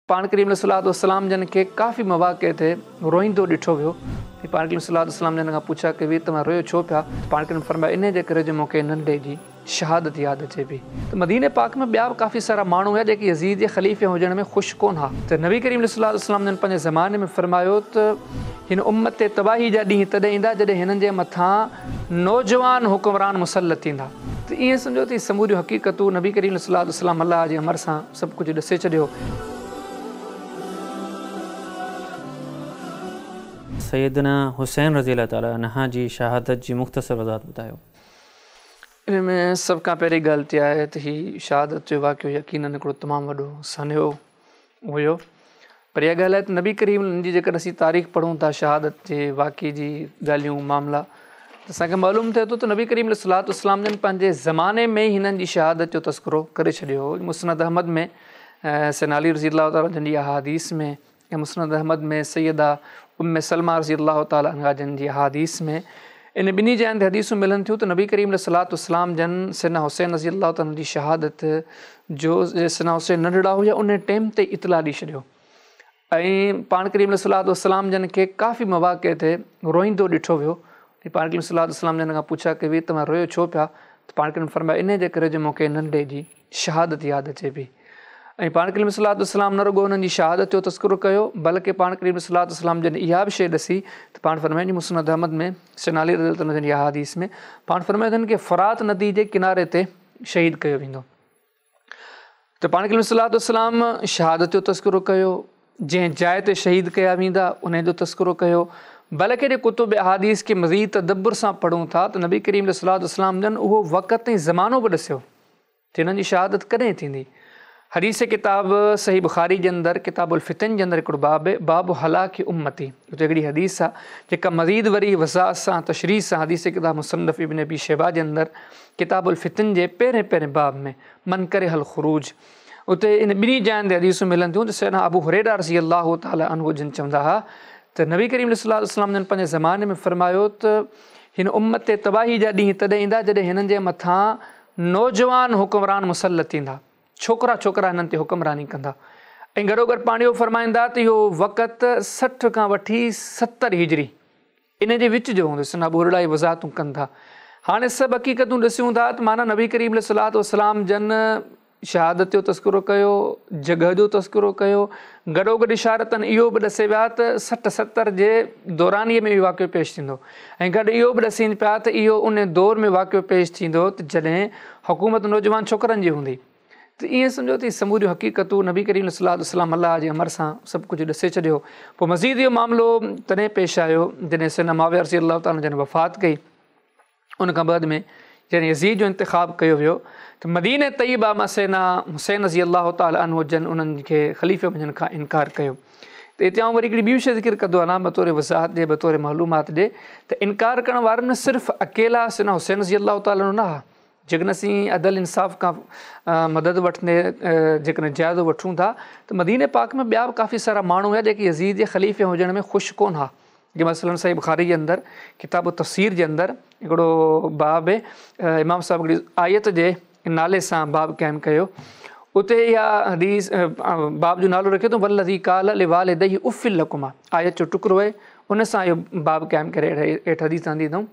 پاڻ ڪريم عليه الصلوة والسلام جن کي ڪافي مواقع تي روئيندو ڏٺو ويو ۽ پاڻ ڪريم صلي الله عليه وسلم جن کان پڇا ڪئي وئي توهان رويو ڇو پيا؟ ته پاڻ ڪريم فرمايو انهي جي ڪري جو مون کي ننڍي جي شهادت ياد اچي پئي ته مديني پاڪ ۾ ٻيا به ڪافي سارا ماڻهو هيا جيڪي يزيد جي خليفي هجڻ ۾ خوش ڪونه ها ته نبي ڪريم عليه الصلوة والسلام جن پنهنجي زماني ۾ فرمايو ته هن امت تي تباهي جا ڏينهن تڏهن ايندا جڏهن هنن جي مٿان نوجوان حڪمران مسلط ٿيندا ته ائين سمجهو ته هي سموريون حقيقتون نبي ڪريم عليه الصلوة والسلام الله جي امر سان سڀ ڪجهه ڏسي ڇڏيو. سيدنا حسين رضي الله تعالٰي عنه جي شهادت جي مختصر وضاحت ٻڌايو. ان ۾ سڀ کان پهرين ڳالهه ته اها آهي ته هي شهادت جو واقعو يقينن هڪڙو تمام وڏو سانحو هيو پر اها ڳالهه آهي ته نبي ڪريم جي جيڪڏهن اسين تاريخ پڙهون ٿا شهادت جي واقعي جي ڳالهيون معاملا ته اسان کي معلوم ٿئي ٿو ته نبي ڪريم عليه الصلوة والسلام جن پنهنجي زماني ۾ ئي هنن جي شهادت جو تذڪرو ڪري ڇڏيو هو. مسند احمد ۾ سيدنا علي رضي الله تعالٰي جن جي احاديث ۾ ۽ مسند احمد ۾ سيده ام سلمه رضي الله تعالٰي عنها جن جي احاديث ۾ ان ٻنهي جاين تي حديثون ملن ٿيون ته نبي ڪريم عليه الصلوة والسلام جن سيدنا حسين رضي الله تعالٰي عنه جي شهادت جو سيدنا حسين ننڍڙا هيا ان ٽيم تي اطلاع ڏئي ڇڏيو ۽ پاڻ ڪريم عليه الصلوة والسلام جن کي ڪافي مواقع تي روئيندو ڏٺو ويو ۽ پاڻ ڪريم صلي الله عليه وسلم جن کان پڇا ڪئي وئي توهان رويو ڇو پيا ته پاڻ ڪريم فرمايو انهي جي ڪري جو مون کي ننڍي جي شهادت ياد اچي پئي ۽ پاڻ ڪريم صلي الله عليه وسلم نه رڳو انهن جي شهادت جو تذڪرو ڪيو بلڪه پاڻ ڪريم صلي الله عليه وسلم جن اها به شيء ڏسي ته پاڻ فرمائن مسند احمد ۾ سيدنا علي رضي الله عنه جن جي احاديث ۾ پاڻ فرمايو اٿن ڪه فرات ندي جي ڪناري تي شهيد ڪيو ويندو ته پاڻ ڪريم صلي الله عليه وسلم شهادت جو تذڪرو ڪيو جنهن جاء تي شهيد ڪيا ويندا انهي جو تذڪرو ڪيو بلڪه جي ڪتب احاديث کي مزيد تدبر سان پڙهون ٿا ته نبي ڪريم صلي الله عليه وسلم جن اهو وقت ۽ زمانو به ڏسيو ته هنن جي شهادت ڪڏهن ٿيندي؟ حديث ڪتاب صحيح بخاري جي اندر ڪتاب الفتن جي اندر هڪڙو باب آهي باب هلاڪ امتي اتي هڪڙي حديث آهي جيڪا مزيد وري وضاحت سان تشريح سان حديث ڪتاب مصنف ابن ابي شيبه جي اندر ڪتاب الفتن جي پهرين پهرين باب ۾ من ڪره الخروج اتي ان ٻنهي جاين تي حديثون ملن ٿيون ته سيدنا ابو هريره رضي الله تعالٰي عنه جن چوندا ها ته نبي ڪريم صلي الله عليه وسلم جن پنهنجي زماني ۾ فرمايو ته هن امت تي تباهي جا ڏينهن تڏهن ايندا جڏهن هنن جي مٿان نوجوان حڪمران مسلط ٿيندا، ڇوڪرا ڇوڪرا هنن تي حڪمراني ڪندا ۽ گڏوگڏ پاڻ اهو فرمائيندا ته اهو وقت 60 کان وٺي 70 هجري ان جي وچ جو هوندو. سيدنا ابو هريره اهي وضاحتون ڪن ٿا. هاڻي سڀ حقيقتون ڏسيون ٿا ته معنيٰ نبي ڪريم عليه الصلوة والسلام جن شهادت جو تذڪرو ڪيو، جڳهه جو تذڪرو ڪيو، گڏوگڏ اشارتاً اهو به ڏسي ويا ته 60 70 جي دورانيي ۾ اهو واقعو پيش ٿيندو ۽ گڏ اهو به ڏسين پيا ته اهو ان دور ۾ واقعو پيش ٿيندو ته جڏهن حڪومت نوجوان ڇوڪرن جي هوندي ته ائين سمجهو ته هي سموريون حقيقتون نبي ڪريم صلي الله عليه وسلم الله جي امر سان سڀ ڪجهه ڏسي ڇڏيو. پوء مزيد اهو معاملو تڏهن پيش آيو جڏهن سيدنا معاويه رضي الله تعالٰي عنه جن وفات ڪئي. ان کان بعد ۾ جڏهن يزيد جو انتخاب ڪيو ويو ته مدينه طيبه مان سيدنا حسين رضي الله تعالٰي عنه جن انهن کي خليفي بڻجڻ کان انڪار ڪيو ته اتي آئون وري هڪڙي ٻي شيء ذڪر ڪندو هلان بطور وضاحت جي بطور معلومات جي ته انڪار ڪرڻ وارن ۾ صرف اڪيلا سيدنا حسين رضي الله تعالٰي عنه نه ها جيڪڏهن اسين عدل انصاف کان مدد وٺندي جيڪڏهن جائزو وٺون ٿا ته مدينه پاڪ ۾ ٻيا به ڪافي سارا ماڻهو هيا جيڪي يزيد جي خليفي هجڻ ۾ خوش ڪونه ها جيئن مثلاً صحيح بخاري جي اندر ڪتاب التفسير جي اندر هڪڙو باب امام صاحب هڪڙي آيت جي نالي سان باب قائم ڪيو اتي اها حديث باب جو نالو رکيو اٿئون والذي قال لوالديه اف لڪما آيت جو ٽڪرو آهي ان سان اهو باب قائم ڪري هيٺ حديث آندي اٿئون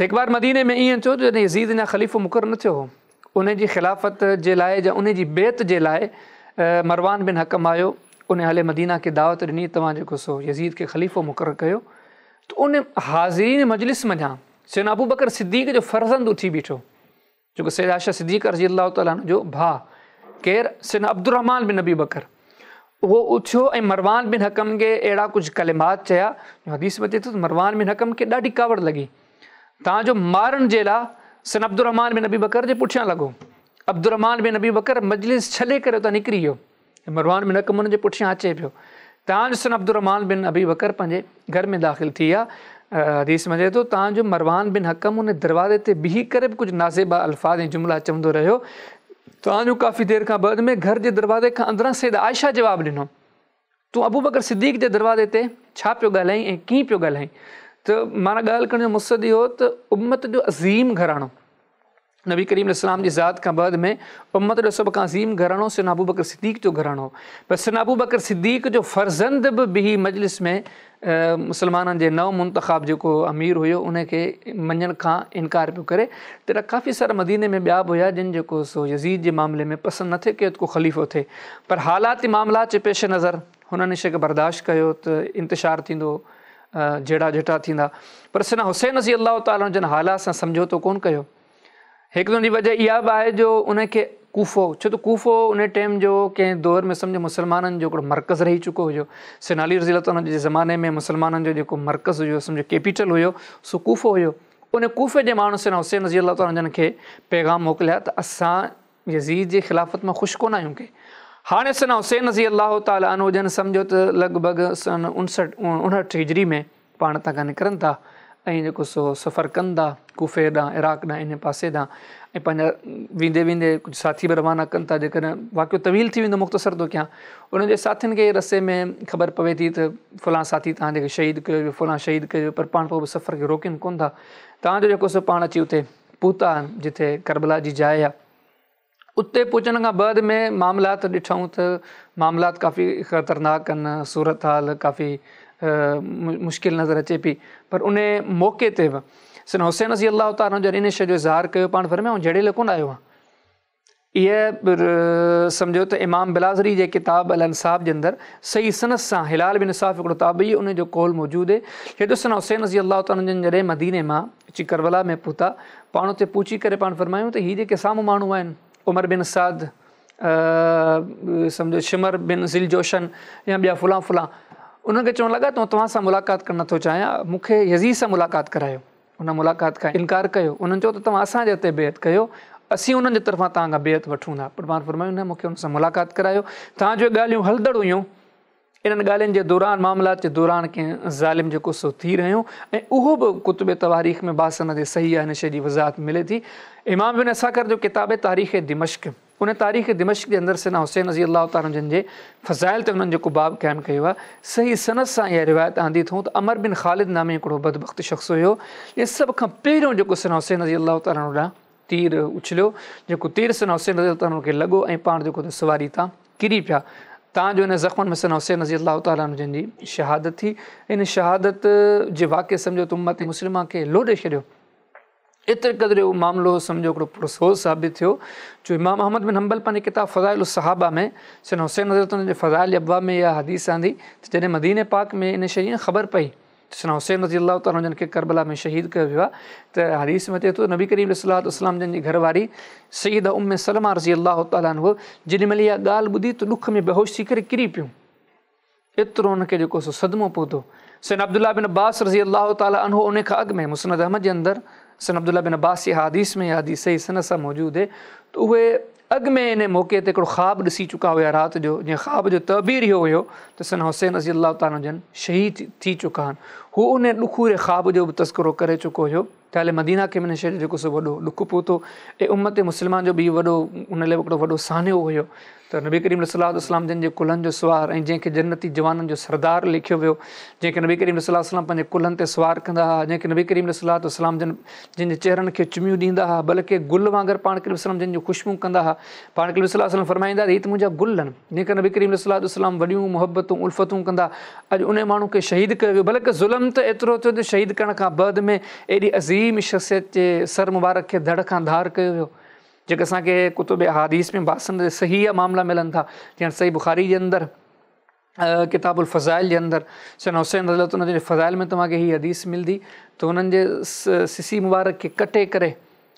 هڪ بار مديني ۾ ائين ٿيو جو جڏهن يزيد اڃا خليفو مقرر نه ٿيو هو ان جي خلافت جي لاء يا ان جي بيعت جي لاء مروان بن حڪم آيو ان اهل مدينه کي دعوت ڏني توهان جيڪو سو يزيد کي خليفو مقرر ڪيو ته ان حاضرين مجلس منجهان سيدنا ابوبڪر صديق جو فرزند اٿي بيٺو جيڪو سيده عائشه صديقه رضي الله تعالٰي عنه جو ڀاء ڪير سيدنا عبدالرحمان بن ابي بڪر اهو اٿيو ۽ مروان بن حڪم کي اهڙا ڪجهه ڪلمات چيا جو حديث ۾ اچي ٿو ته مروان بن حڪم کي ڏاڍي ڪاوڙ لڳي تان جو مارڻ جي لاء سيدنا عبدالرحمان بن ابي بڪر جي پٺيان لڳو. عبدالرحمان بن ابي بڪر مجلس ڇڏي ڪري اتان نڪري ويو ۽ مروان بن حڪم ان جي پٺيان اچي پيو. تان جو سيدنا عبدالرحمان بن ابي بڪر پنهنجي گهر ۾ داخل ٿي ويا. حديث ۾ اچي ٿو تان جو مروان بن حڪم ان دروازي تي بيهي ڪري به ڪجهه نازيبا الفاظ ۽ جملا چوندو رهيو. تان جو ڪافي دير کان بعد ۾ گهر جي دروازي کان اندران سيده عائشه جواب ڏنو. تون ابوبڪر صديق جي دروازي تي ڇا پيو ڳالهائين ۽ ڪيئن پيو ڳالهائين؟ ته معنيٰ ڳالهه ڪرڻ جو مقصد اهو ته امت جو عظيم گهراڻو نبي ڪريم عليه السلام جي ذات کان بعد ۾ امت جو سڀ کان عظيم گهراڻو سيدنا ابوبڪر صديق جو گهراڻو هو پر سيدنا ابوبڪر صديق جو فرزند به بيهي مجلس ۾ مسلمانن جي نو منتخب جيڪو امير هيو ان کي مڃڻ کان انڪار پيو ڪري. تهڙا ڪافي سارا مديني ۾ ٻيا به هيا جن جيڪو سو يزيد جي معاملي ۾ پسند نه ٿي ڪيو ته ڪو خليفو ٿئي پر حالات معاملات جي پيش نظر هنن ان شيء کي برداشت ڪيو ته انتشار ٿيندو، جهيڙا جهٽا ٿيندا. پر سيدنا حسين رضي الله تعالٰي عنه جن حالات سان سمجهوتو ڪونه ڪيو. هڪ ته ان جي وجه اها به آهي جو ان کي ڪوفو، ڇو ته ڪوفو ان ٽيم جو ڪنهن دور ۾ سمجهو مسلمانن جو هڪڙو مرڪز رهي چڪو هيو. سيدنا علي رضي الله تعالٰي عنه جي زماني ۾ مسلمانن جو جيڪو مرڪز هيو سمجهو ڪيپيٽل هيو سو ڪوفو هيو. ان ڪوفي جي ماڻهن سيدنا حسين رضي الله تعالٰي عنه جن کي پيغام موڪليا ته اسان يزيد جي خلافت مان خوش ڪونه آهيون ڪي هاڻي سيدنا حسين رضي الله تعالٰي عنه جن سمجهو ته لڳ ڀڳ سن 59 هجري ۾ پاڻ اتان کان نڪرن ٿا ۽ جيڪو سو سفر ڪن ٿا ڪوفي ڏانهن عراق ڏانهن ان پاسي ڏانهن ۽ پنهنجا ويندي ويندي ڪجهه ساٿي به روانا ڪن ٿا جيڪڏهن واقعو طويل ٿي ويندو مختصر ٿو ڪيان انهن جي ساٿين کي رستي ۾ خبر پوي ٿي ته فلان ساٿي توهان کي شهيد ڪيو ويو فلان شهيد ڪيو ويو پر پاڻ پوء به سفر کي روڪين ڪونه ٿا تان جو جيڪو سو پاڻ اچي اتي پهتا آهن جتي ڪربلا جي جاء آهي اتي پهچڻ کان بعد ۾ معاملات ڏٺائون ته معاملات ڪافي خطرناڪ آهن صورت حال ڪافي مشڪل نظر اچي پئي پر ان موقعي تي به سيدنا حسين رضي الله تعالٰي عنه جڏهن ان شيء جو اظهار ڪيو پاڻ فرمايائون جهيڙي لاء ڪونه آيو آهيان اها سمجهو ته امام بلاذري جي ڪتاب الانساب جي اندر صحيح سند سان هلال بن اساف هڪڙو تابعي ان جو قول موجود آهي هي سيدنا حسين رضي الله تعالٰي عنه جن جڏهن مديني مان اچي ڪربلا ۾ پهتا پاڻ اتي پهچي ڪري پاڻ فرمايون ته هي جيڪي سامهون ماڻهو آهن عمر بن سعد سمجهو شمر بن ذوالجوشن يا ٻيا فلان فلان انهن کي چوڻ لڳا ته توهان سان ملاقات ڪرڻ نٿو چاهيان مون کي يزيد سان ملاقات ڪرايو ان ملاقات کان انڪار ڪيو. انهن چيو ته توهان اسان جي هٿ تي بيعت ڪيو، اسين انهن جي طرفان توهان کان بيعت وٺون ٿا. پر پاڻ فرمايو نه مون کي انهن سان ملاقات ڪرايو. تان جو ڳالهيون هلندڙ هيون، انهن ڳالهين جي دوران معاملات جي دوران ڪنهن ظالم جيڪو سو تير هنيو ۽ اهو به ڪتب تواريخ ۾ باسند صحيح آهي ان شيء جي وضاحت ملي ٿي. امام ابن عساڪر جو ڪتاب تاريخ دمشق. ان تاريخ دمشق جي اندر سيدنا حسين رضي الله تعالٰي عنه جن جي فضائل تي انهن جيڪو باب قائم ڪيو آهي، صحيح سند سان اها روايت آندي اٿئون ته عمرو بن خالد نامي هڪڙو بدبخت شخص هيو، جنهن سڀ کان پهريون جيڪو سيدنا حسين رضي الله تعالٰي عنه ڏانهن تير اڇليو، جيڪو تير سيدنا حسين رضي الله تعالٰي عنه کي لڳو ۽ پاڻ جيڪو ته سواري تان ڪري پيا، تان جو ان زخمن ۾ سيدنا حسين رضي الله تعالٰي عنه جن جي شهادت ٿي. ان شهادت جي واقعي سمجهو ته امت مسلمه کي لوڏي ڇڏيو. ايتري قدر اهو معاملو سمجهو هڪڙو پرسوز ثابت ٿيو جو امام احمد بن حنبل پنهنجي ڪتاب فضائل الصحابه ۾ سيدنا حسين رضي الله عنه جي فضائل جي ابواب ۾ اها حديث آندي ته جڏهن مديني پاڪ ۾ ان شيء جي خبر پئي ته سيدنا حسين رضي الله تعالٰي عنه جن کي ڪربلا ۾ شهيد ڪيو ويو آهي ته حديث ۾ اچي ٿو نبي ڪريم عليه الصلوة والسلام جن جي گهر واري سيده ام سلمه رضي الله تعالٰي عنها جيڏي مهل اها ڳالهه ٻڌي ته ڏک ۾ بيهوش ٿي ڪري ڪري پيون. ايترو ان کي جيڪو سو صدمو پهتو. سيدنا عبدالله بن عباس رضي الله تعالٰي عنه ان کان اڳ ۾ مسند احمد جي اندر سيدنا عبدالله بن عباس جي حديث ۾ اها حديث صحيح سند سان موجود آهي ته اهي اڳ ۾ ان موقعي تي هڪڙو خواب ڏسي چڪا هيا رات جو جنهن خواب جو تعبير اهو هيو ته سيدنا حسين رضي الله تعالٰي عنه جن شهيد ٿي چڪا آهن. هو ان ڏکوري خواب جو به تذڪرو ڪري چڪو هيو. ته اهل مدينه کي به ان شيء جو جيڪو سو وڏو ڏک پهتو ۽ امت مسلمه جو به وڏو ان لاء هڪڙو وڏو سانحو هيو ته نبي ڪريم عليه الصلوة والسلام جن جي ڪلهن جو سوار ۽ جنهن کي جنتي جوانن جو سردار ليکيو ويو جنهن کي نبي ڪريم عليه الصلوة والسلام پنهنجي ڪلهن تي سوار ڪندا هئا جنهن کي نبي ڪريم عليه الصلوة والسلام جن جن جي چهرن کي چميون ڏيندا هئا بلڪه گل وانگر پاڻ ڪريم وسلم جن جون خوشبو ڪندا هئا پاڻ ڪريم صلي الله عليه وسلم فرمائيندا هي ته منهنجا گل آهن جنهن کي نبي ڪريم عليه الصلوة والسلام وڏيون محبتون الفتون ڪندا اڄ انهي ماڻهو کي شهيد ڪيو ويو بلڪه ظلم ته ايترو ٿيو جو شهيد ڪرڻ کان بعد ۾ ايڏي عظيم شخصيت جي سر مبارڪ کي ڌڙ کان ڌار ڪيو ويو جيڪي اسان کي ڪتب احاديث ۾ باسند صحيح معاملا ملن ٿا جيئن صحيح بخاري جي اندر ڪتاب الفضائل جي اندر سيدنا حسين رضي الله عنه جي فضائل ۾ توهان کي هي حديث ملندي ته انهن جي سسي مبارڪ کي ڪٽي ڪري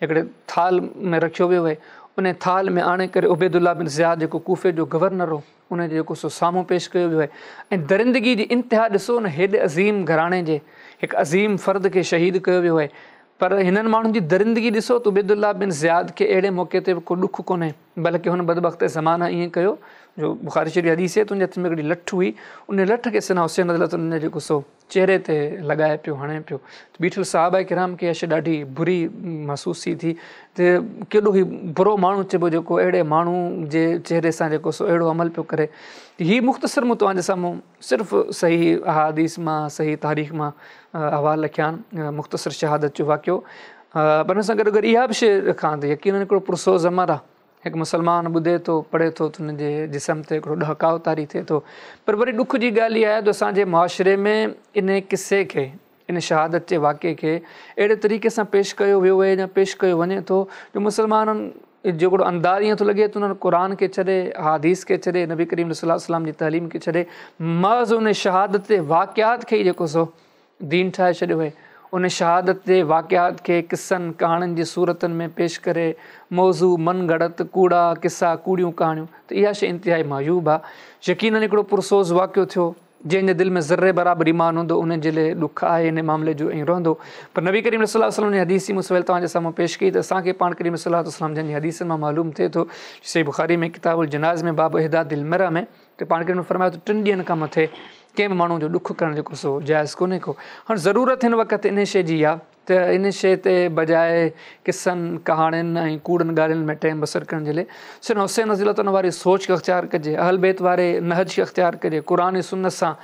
هڪڙي ٿالهه ۾ رکيو ويو آهي ان ٿالهه ۾ آڻي ڪري عبيد الله بن زياد جيڪو ڪوفي جو گورنر هو ان جي جيڪو سو سامهون پيش ڪيو ويو آهي ۽ درندگي جي انتها ڏسو ان هيڏي عظيم گهراڻي جي هڪ عظيم فرد کي شهيد ڪيو ويو آهي پر هنن ماڻهن جي درندگي ڏسو ته عبيد الله بن زياد کي اهڙي موقعي تي به ڪو ڏک ڪونهي بلڪه هن بدبخت زمانه ائين ڪيو جو بخاري شريف جي حديث آهي ته ان جي هٿ ۾ هڪڙي لٺ هئي ان لٺ کي سيدنا حسين رضي الله عنه جيڪو سو چهري تي لڳائي پيو هڻي پيو ته بيٺل صحابه ڪرام کي اها شيء ڏاڍي بري محسوس ٿي ٿي ته ڪيڏو هي برو ماڻهو چئبو جيڪو اهڙي ماڻهو جي چهري سان جيڪو سو اهڙو عمل پيو ڪري ته هي مختصر مون توهان جي سامهون صرف صحيح احاديث مان صحيح تاريخ مان احوال رکيا آهن مختصر شهادت جو واقعو. پر ان سان گڏو گڏ اها به شيء رکان ته يقينن هڪڙو پرسوز امر آهي. هڪ مسلمان ٻڌي ٿو، پڙهي ٿو ته ان جي جسم تي هڪڙو ڏهڪاء طاري ٿئي ٿو. پر وري ڏک جي ڳالهه اها آهي ته اسان جي معاشري ۾ ان قصي کي، ان شهادت جي واقعي کي اهڙي طريقي سان پيش ڪيو ويو آهي يا پيش ڪيو وڃي ٿو جو مسلمانن جو هڪڙو انداز ائين ٿو لڳي ته انهن قرآن کي ڇڏي، احاديث کي ڇڏي، نبي ڪريم صلي الله عليه وسلم جي تعليم کي ڇڏي محض ان شهادت جي واقعات کي ئي جيڪو سو دين ٺاهي ڇڏيو آهي. ان شهادت جي واقعات کي قصن، ڪهاڻين جي صورتن ۾ پيش ڪري، موضوع، من گهڙت، ڪوڙا قصا، ڪوڙيون ڪهاڻيون ته اها شيء انتهائي معيوب آهي. يقينن هڪڙو پرسوز واقعو ٿيو، جنهن جي دل ۾ ذري برابر ايمان هوندو، ان جي لاء ڏک آهي ان معاملي جو ۽ رهندو. پر نبي ڪريم صلي الله عليه وسلم جي حديث مون سويل توهان جي سامهون پيش ڪئي ته اسان کي پاڻ ڪريم صلي الله عليه وسلم جن جي حديثن مان معلوم ٿئي ٿو، صحيح بخاري ۾ ڪتاب الجنائز ۾ باب احداد المراة ۾ ته پاڻ ڪريم فرمايو ته ٽن ڏينهن کان مٿي ڪنهن به ماڻهو جو ڏک ڪرڻ جيڪو سو جائز ڪونهي ڪو. هاڻ ضرورت هن وقت انهي شيء جي آ ته انهي شيء تي بجاء قصن، ڪهاڻين ۽ ڪوڙن ڳالهين ۾ ٽيم بسر ڪرڻ جي لاء سيدنا حسين رضي الله تعالٰي عنه واري سوچ کي اختيار ڪجي، اهل بيت واري نهج کي اختيار ڪجي، قرآن ۽ سنت سان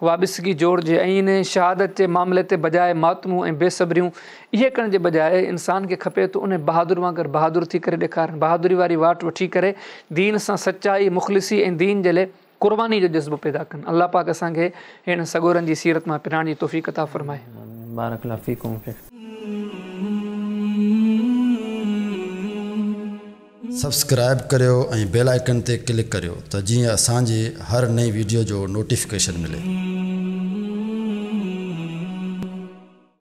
وابستگي جوڙجي ۽ انهي شهادت جي معاملي تي بجاء ماتمون ۽ بي صبريون اهي ڪرڻ جي بجاء انسان کي کپي ته انهي بهادر وانگر بهادر ٿي ڪري ڏيکارن، بهادري واري واٽ وٺي ڪري دين سان سچائي، مخلصي ۽ دين جي لاء قرباني جو جذبو پيدا ڪن. الله پاڪ اسان کي هن سڳورن جي سيرت مان پرائڻ جي توفيق عطا فرمائي. بارڪ الله فيڪم شيخ. سبسڪرائب ڪريو ۽ بيل آئيڪن تي ڪلڪ ڪريو ته جيئن اسان جي هر نئين ويڊيو جو نوٽيفڪيشن ملي.